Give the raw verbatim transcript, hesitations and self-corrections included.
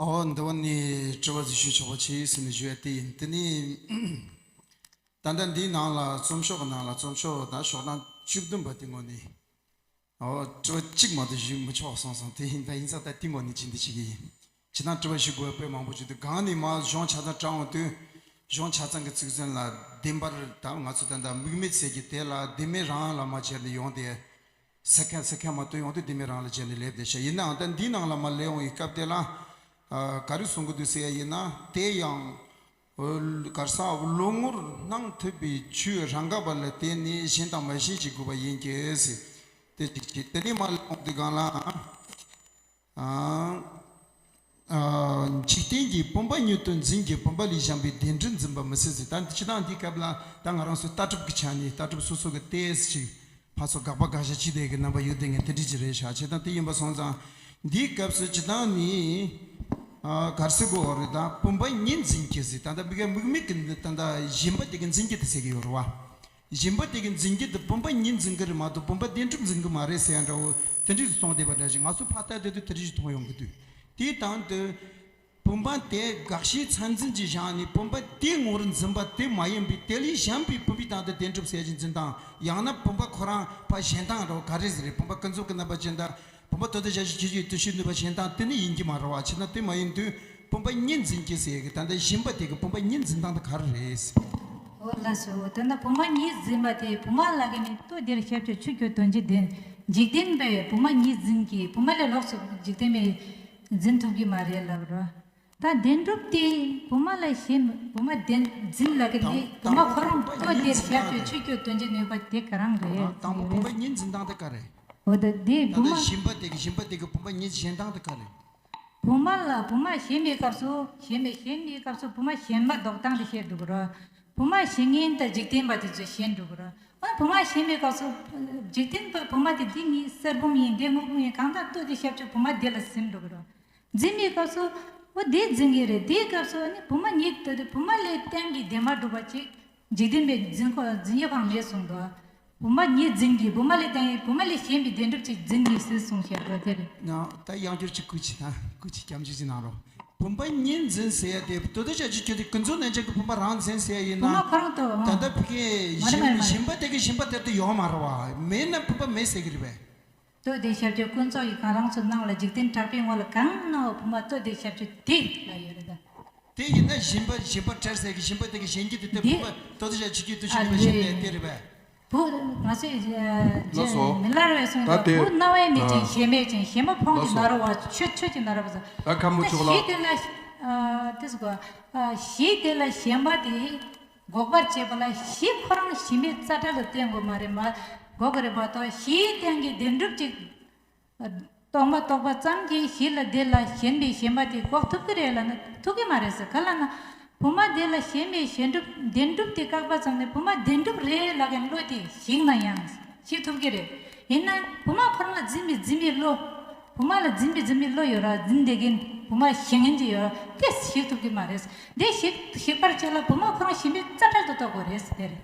ཨོ་འདི་བ་ནི་དྲི་བ་ཞུ་ཆོག་པ་ཆེ་ཟེར་ནས་ཞུ་ཡ་དེ་ཡིན། དེ་ནི་ད་ལྟ་འདིའི་ནང་ལ་རྩོམ་ཤོག་གི་ནང་ལ་རྩོམ་ཤོག་ད་ཤོག་གྲངས་བཅུ་བདུན་པ་དེ་ངོ་ནས། ཨོ་དྲི་བ་གཅིག་མ་གཏོགས་ཞུ་མི་ཆོག་སོང་སོང་། དེ་ཡིན་ད་ཡིན་ཙང་ད་དེ་ངོ་ནས་ཅི་འདི་ཅིག་ཡིན། ཇི་ལྟར་དྲི་བ་ཞུ་དགོས་པ་དཔེ་མང་པོ་བྱུང་དུས། གང་ནས་མ་གཞུང་ཆ་ཚང་དྲངས་འོང་དུས། གཞུང་ཆ་ཚང་གི་ཚིག་མཚོན་ལ་བདེན་པར་ད་ང་ཚོ་ད་ལྟ་དམིགས་མེད་ཟེར་གྱི་དེ་ལ་བདེན་མེད་རང་ལ་མ་བྱས་ནས་ཡོང་དེ། ཟེར་མཁན་ཟེར་མཁན་མ་གཏོགས་ཡོང་དུས་བདེན་མེད་རང་ལ་བྱས་ནས་སླེབས་བསྡད་ཤག་ཡིན་ནའང་ད་འདིའི་ནང་ལ་མ་སླེབས་འོང་བའི་སྐབས་དེ་ལ། ཨ་ག་རེ་གསུང་གི་འདུག་ཟེར་ཡ་ཡིན་ན། དེ་ཡང་། གར་ས་བློ་ངོར་སྣང་ཐུབ་པའི་ཆོས་རང་ག་པ་ལ་བརྟེན་ནས་གཞན་དང་མ་གཞན་ཞིག་དགོས་པ་ཡིན་གྱི་ཟེར། དེ་གཅིག་བྱས། དེ་ནས་མ་ལོག་དུས་སྒང་ལ། ཨ། ཨ། འཇིག་རྟེན་གྱི་བུམ་པ་ཉིད་དུ་འཛིན་གྱི་བུམ་པ་ལས་གཞན་པའི་བདེན་གྲུབ་འཛིན་པ་མི་སྲིད་ཟེར། ད་སྤྱིར་བཏང་འདིའི་སྐབས་ལ་ད་ང་རང་ཚོའི་ལྟ་གྲུབ་ཀྱི་ཆ་ནས་ལྟ་གྲུབ་སོ་སོ་གི་ཏོག་ཙམ་ཅིག་ཕར་ཚུར་དགག་པ་དགག་བཞག་བྱེད་བསྡད་ཀྱི་རྣམ་པ་ཡོད་བསྡད་མཁན་དེ་འདྲ་ཅིག་རེད་ཤག་བྱས་ཙང་དེ་ཡིན་པ་སོང་ཙང་འདིའི་སྐབས་སུ་སྤྱིར་བཏང་ནི། ཨ། ག་རེ་ཟེར་དགོས་རེད། ད་བུམ་པ་ཉིད་འཛིན་གྱི་ཟེར། ད་ལྟ་དམིགས་དམིགས་མེད་ཀྱི་ད་ལྟ་གཞན་པ་དེ་གི་འཛིན་གྱི་དེ་ཟེར་གྱི་ཡོད་རེད་བ། གཞན་པ་དེ་གི་འཛིན་གྱི་དེ་བུམ་པ་ཉིད་འཛིན་གྱི་རེད་མ་གཏོགས་བུམ་པ་བདེན་གྲུབ་འཛིན་གྱི་མ་རེད་ཟེར་ཡ་འདྲ་བོ་དེ་འདྲ་ཞིག་གསུངས་བསྡད་པ་འདྲ་ཞིག་ང་ཚོ་ཕར་ལྟ་བསྡད་དུས་དེ་འདྲ་ཞིག་མཐོང་ཡོང་གི་འདུག་དེའི་སྟེང་དུ། བུམ་པ་དེ་དགག་བྱའི་མཚན་འཛིན་གྱིས་བཞག་ནས་བུམ་པ་དེའི་ངོ་བོར་འཛིན་པ་དེ་མ་ཡིན་པའི་དེ་ལས་གཞན་པའི་བུམ་པའི་སྟེང་དུ་བདེན་གྲུབ་ཟེར་གྱི་འཛིན་སྟངས། ཡང་ན་བུམ་པ་ཁོ་རང་ཕར་གཞན་སྟངས་རོ་ག་རེ་ཟེར་རེད། བུམ་པ་ཀུན་རྫོབ་ཀྱི་རྣམ་པ་ཅན་དང་། བུམ་པ་ད་ལྟ་བཞག་བཞག་ཆོས་ཀྱི་དུ་ཤེས་ནུས་པ་གཞན་སྟངས་དེ་ནི་ཡིན་གྱི་མ་རེད་བ། བྱས་ན་དེ་མ་ཡིན་དུས་བུམ་པ་ཉིད་འཛིན་གྱི་ཟེར་གི། ད་ལྟ་གཞན་པ་དེ་གི་བུམ་པ་ཉིད་འཛིན་སྟངས་དེ་ག་རེ་རེད། འོ་ལགས་སོ། ད་ལྟ་བུམ་པ་ཉིད་འཛིན་པ་དེ་བུམ་པ་ལ་གི་ནི་ལྟོ་ལྡིར་ཤབ་ཆུ་ཆུ་སྐྱོར་དོན་གྱི་བདེན། འཇིག་རྟེན་པས་བུམ་པ་ཉིད་འཛིན་གྱི། བུམ་པ་ལས་ལོགས་སུ་འཇིག་རྟེན་པས་འཛིན་ཐུབ་ཀྱི་མ་རེད་ལབ་རོ། ད་བདེན་གྲུབ་དེ་བུམ་པ་ལ་ཞེན། བུམ་པ་བདེན་འཛིན་ལ་གི་ནི་དང་བུམ་པ་ཁོ་རང་ལྟོ་ལྡིར་ཤབ་ཆུ་ཆུ་སྐྱོར་དོན་གྱི་ནུས་པ་དེ་ག་རང་རེད། དང་པོ་བུམ་པ་ཉིད་འཛིན་སྟངས་དེ་ག་རེད། འོ་ད་དེ་ད་བུམ་ལྟ་པ་གཞན་པ་དེ་གི་གཞན་པ་དེ་གི་བུམ་པ་ཉིད་གཞན་སྟངས་དེ་ག་རེད། བུམ་པ་ལ་བུམ་པ་ཞེན་པའི་སྐབས་སུ་ཞེན་པའི་ཞེན་པའི་སྐབས་སུ་བུམ་པ་ཞེན་པ་ལྡོག་སྟངས་དེ་བཤད་འགྲོ་གི་རེད། བུམ་པ་ཞེན་མཁན་དང་འཇིག་རྟེན་པ་དེ་ཚོས་ཞེན་འགྲོ་གི་རེད། ཨ་བུམ་པ་ཞེན་པའི་སྐབས་སུ་འཇིག་རྟེན་པ་བུམ་པ་དེ་འདི་ནི་གསེར་བུམ་ཡིན། དེ་དངུལ་བུམ་ཡིན། གང་ལྟར་ལྟོ་དེ་ཤབ་ཆུ་བུམ་པ་དེ་ལ་ཟིན་འགྲོ་གི་རེད། འཛིན་པའི་སྐབས་སུ་འོ་དེ་འཛིན་གྱི་རེད། དེའི་སྐབས་སུ་ནི་བུམ་པ་ཉིད་ལྟ་དུས་བུམ་པ་ལས་བརྟེན་གྱི་བདེན་པར་གྲུབ་པ་ཅིག་འཇིག་རྟེན་པའི་འཛིན་ཁོ་འཛིན་ཡོད་པ་མེད་གསུངས་འདུག་བུམ་པ་ཉིད་འཛིན་གྱི། བུམ་པ་ལས་བརྟེན་བུམ་པ་ལས་གཞན་པའི་བདེན་གྲུབ་ཅིག་འཛིན་གྱི་ཟེར་གསུངས་བཞག་པ་དེ་རེད། ཡང་ད་ཡང་བསྐྱར་ཅིག་སྐུ་མཁྱེན་ན་སྐུ་མཁྱེན་སྐྱབས་འཇུག་ཅིག་གནང་རོགས། བུམ་པ་ཉིད་འཛིན་ཟེར་ཡ་དེ་ད་ལྟ་ཅག་ཅིག་ཁྱོད་དེ་ཀུན་རྫོབ་རྣམ་བཅད་ཀྱི་བུམ་པ་རང་འཛིན་ཟེར་ཡ་ཡིན་ན། བུམ་པ་ཁོ་རང་ད་ལྟ་ཕ་གི་མ་རེད་མ་རེད་མ་རེད། གཞན་པ་དེ་གི་གཞན་པ་དེར་དུ་ཡོད་མ་རེད་བ། མེད་ན་བུམ་པ་མེད་ཟེར་གི་རེད་པས། ལྟོ་ལྡིར་ཤབ་ཆུ་ཀུན་རྫོབ་ཀྱི་གང་རང་ཚོ་སྣང་བ་ལ་འཇིག་རྟེན་གྲགས་པའི་ངོ་ལ་གང་སྣང་བ་བུམ་པ་ལྟོ་ལྡིར་ཤབ་ཆུ་དེ་ལ་ཡོད་རེད་ད། དེ་ཡིན་ན་གཞན་པ་གཞན་པ་བྲལ་ཟེར་གི་གཞན་པ་དེ་གི་གཞན་གྱི་དེ་ལྟ་བུ་ལྟོ་ལྡིར་ཤབ་ཆུ་དུ་ཞིག་ཡིན་པ་ཞིག་ལས་དེ་རེད་པས། བུ་ང་ཚོས་ལགས་སོ། མི་སླར་བའི་གསུང་ད་ལ་དེ་བུ་སྣང་བའི་མེད་ཅིང་ཨ་ཞེན་མེད་ཅིང་ཞེན་པ་ཕོངས་ཀྱི་ལགས་སོ། ནོར་བ་ཆོས་ཆོས་ཀྱི་ནོར་བ་ཟེར། ད་ཁ་མོ་ད་ཆོག་ལ། གཞི་དེ་ལ་ཨ་དེ་ཟེར་གོ་ཨ་གཞི་དེ་ལ་ཞེན་པ་དེ། འགོག་པར་བྱེད་པ་ལ་གཞི་ཁོ་རང་ཞེན་པའི་རྩ་བྲལ་དུ་བསྟན་དགོས་མ་རེད་མ། འགོག་གི་རེད་མ་གཏོགས་གཞིའི་སྟེང་གི་བདེན་གྲུབ་ཅིག་རྟོགས་མ་རྟོགས་པ་ཙམ་གྱིས་གཞི་ལ་དེ་ལ་ཞེན་པའི་ཞེན་པ་དེ་འགོག་ཐུབ་ཀྱི་རེད་ལབ་ན་ཐུབ་ཀྱི་མ་རེད་ཟེར། ག་ལབ་ན་བུམ་པ་དེ་ལ་ཞེན་པའི་ཞེན་གྲུབ་བདེན་གྲུབ་དེ་བཀག་པ་ཙམ་ནས་བུམ་པ་བདེན་གྲུབ་རེད་ལབ་མཁན་བློ་དེ་ཞིག་ན་ཡང་ཞིག་ཐུབ་ཀྱི་རེད། ཡིན་ན་བུམ་པ་ཁོ་རང་ལ་འཛིན་པའི་འཛིན་པའི་བློ། བུམ་པ་ལ་འཛིན་པའི་འཛིན་པའི་བློ་ཡོད་ར་འཛིན་བསྡད་མཁན་བུམ་པ་ཞེན་མཁན་ཅིག་ཡོད་ར་དེ་ཞིག་ཐུབ་ཀྱི་མ་རེད། དེ་ཞིག་ཞིག་པར་བྱས་ལ་བུམ་པ་ཁོ་རང་ཞེན་པའི་རྩ་བྲལ་དུ་རྟོགས་དགོས་རེད་ཟེར་དེ་རེད།